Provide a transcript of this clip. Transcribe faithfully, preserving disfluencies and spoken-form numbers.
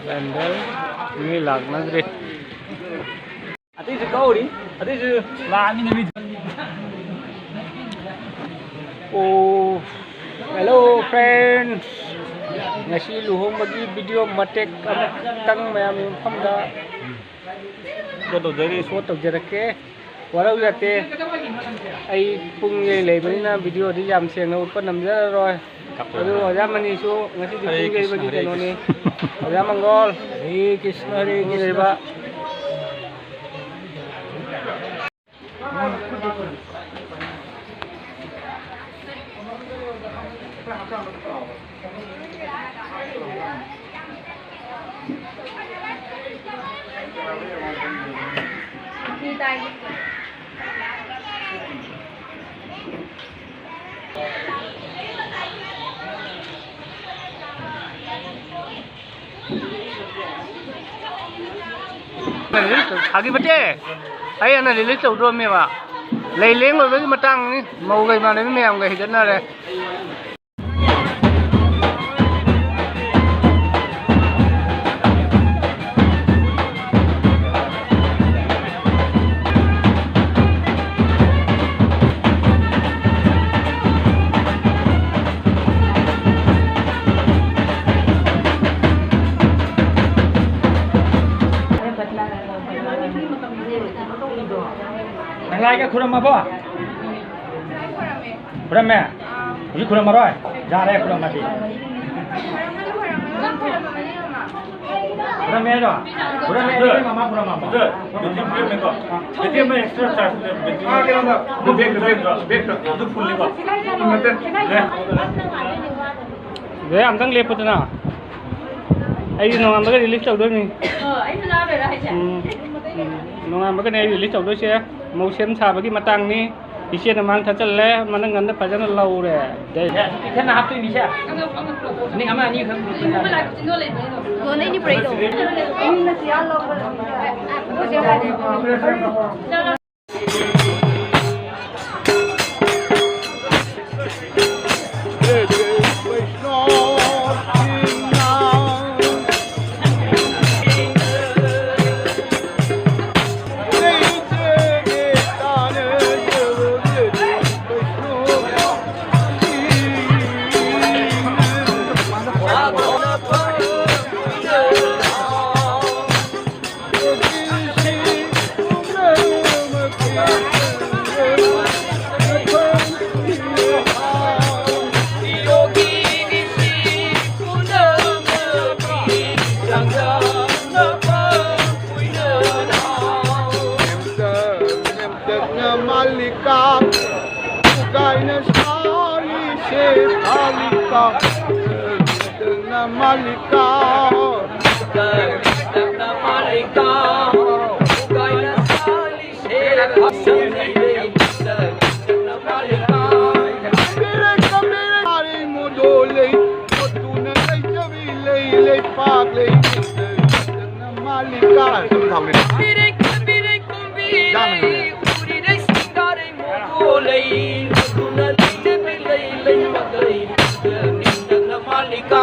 Pendant ꯃꯤ ꯂꯥꯛꯅꯗ꯭ꯔꯤ꯫ ꯑꯇꯩꯁꯨ ꯀꯧꯔꯤ, ꯑꯇꯩꯁꯨ ꯂꯥꯛꯑꯃꯤꯅ ꯃꯤ꯫ ꯑꯣ, hello friends, ꯉꯁꯤ ꯂꯨꯍꯣꯡꯕꯒꯤ video ꯃꯇꯦꯛ ꯑꯃꯇꯪ ꯃꯌꯥꯝꯒꯤ ꯃꯐꯝꯗ ꯁꯣ ꯇꯧꯖꯔꯤ꯫ ꯁꯣ ꯇꯧꯖꯔꯛꯀꯦ꯫ ꯋꯥꯔꯧ ꯌꯥꯗꯦ꯫ ꯑꯩ ꯄꯨꯡ ꯂꯩ ꯂꯩꯕꯅꯤꯅ videoꯗꯤ ꯌꯥꯝ ꯁꯦꯡꯅ ꯎꯠꯄ ꯉꯝꯖꯔꯔꯣꯏ꯫ ꯑꯗꯨ ꯑꯣꯖꯥ ꯃꯅꯤꯁꯨ ꯉꯁꯤꯗꯤ ꯍꯔꯦ ꯄꯨꯡ ꯀ꯭ꯔꯤꯁꯅ, ꯌꯩꯕꯒꯤ ꯍꯔꯦ ꯀꯩꯅꯣꯅꯤ꯫ ꯀ꯭ꯔꯤꯁꯅ꯫ ꯑꯣꯖꯥ ꯃꯪꯒꯣꯜ꯫ ꯍꯔꯦ ꯀ꯭ꯔꯤꯁꯅ, ꯍꯔꯦ ꯄꯨꯡ ꯀ꯭ꯔꯤꯁꯅ꯫ ꯌꯩꯕ꯫ ꯊꯥꯈꯤꯕꯁꯦ ꯑꯩ ꯑꯅ release ꯇꯧꯗ꯭ꯔꯣꯃꯦꯕ꯫ ꯂꯩ ꯂꯦꯡ ꯂꯣꯏꯕꯒꯤ ꯃꯇꯥꯡꯅꯤ꯫ ꯃꯧꯒ ꯏꯃꯥꯟꯅꯕꯤ ꯃꯌꯥꯝꯒ ꯍꯦꯟꯖꯟꯅꯔꯦ꯫ ꯅꯪ ꯂꯥꯏꯒ ꯈꯨꯔꯝꯃꯕꯣ? ꯈꯨꯔꯝꯃꯦ꯫ ꯍꯧꯖꯤꯛ ꯈꯨꯔꯝꯃꯔꯣꯏ? ꯌꯥꯔꯦ ꯈꯨꯔꯝꯃꯗꯤ꯫ ꯈꯨꯔꯝꯃꯦ ꯍꯥꯏꯔꯣ? ꯈꯨꯔꯝꯃꯦ ꯍꯥꯏꯗꯤ ꯃꯃꯥ ꯈꯨꯔꯝꯃꯕꯣ? ꯁꯤꯗ battery ꯄꯤꯔꯝꯃꯦꯀꯣ꯫ Battery ꯑꯃ extra charge ꯂꯩ, battery꯫ ꯑꯥ, ꯀꯩꯅꯣꯗ꯫ ꯑꯗꯨ ꯕꯦꯛꯇ, ꯕꯦꯛꯇ꯫ ꯑꯗꯨ full ꯅꯤꯀꯣ꯫ ꯅꯠꯇꯦ꯫ ꯂꯦ꯫ ꯕꯦ, ꯑꯝꯇꯪ ꯂꯦꯞꯄꯨꯗꯅ꯫ ꯑꯩꯗꯤ ꯅꯣꯡꯉꯥꯟꯕꯒ release ꯇꯧꯗꯣꯏꯅꯤ꯫ ꯑꯣ, ꯑꯩꯁꯨ ꯂꯥꯛꯑꯗꯣꯏꯔꯥ ꯍꯥꯏꯁꯦ? ꯎꯝ, ꯎꯝ꯫ ꯅꯣꯡꯉꯥꯟꯕꯒꯅꯦ ꯑꯩ release ꯇꯧꯗꯣꯏꯁꯦ꯫ ꯃꯧ ꯁꯦꯝ ꯁꯥꯕꯒꯤ ꯃꯇꯥꯡꯅꯤ꯫ ꯏꯆꯦꯅ ꯃꯥꯡ ꯊꯥꯆꯜꯂꯦ, ꯃꯅꯪꯒꯟꯗ ꯐꯖꯅ ꯂꯧꯔꯦ꯫ ꯗꯦ꯫ ꯏꯊꯟꯅ ꯍꯥꯞꯇꯣꯏꯅꯤ ꯏꯆꯦ꯫ ꯅꯤꯡ ꯑꯃ ꯑꯅꯤ ꯈꯛ꯫ ꯗꯣꯟ ꯑꯩꯅꯤ ꯄꯨꯔꯛꯏꯗꯣ꯫ Sali se Kalika, Malika, Malika, Sali se Malika. Malika.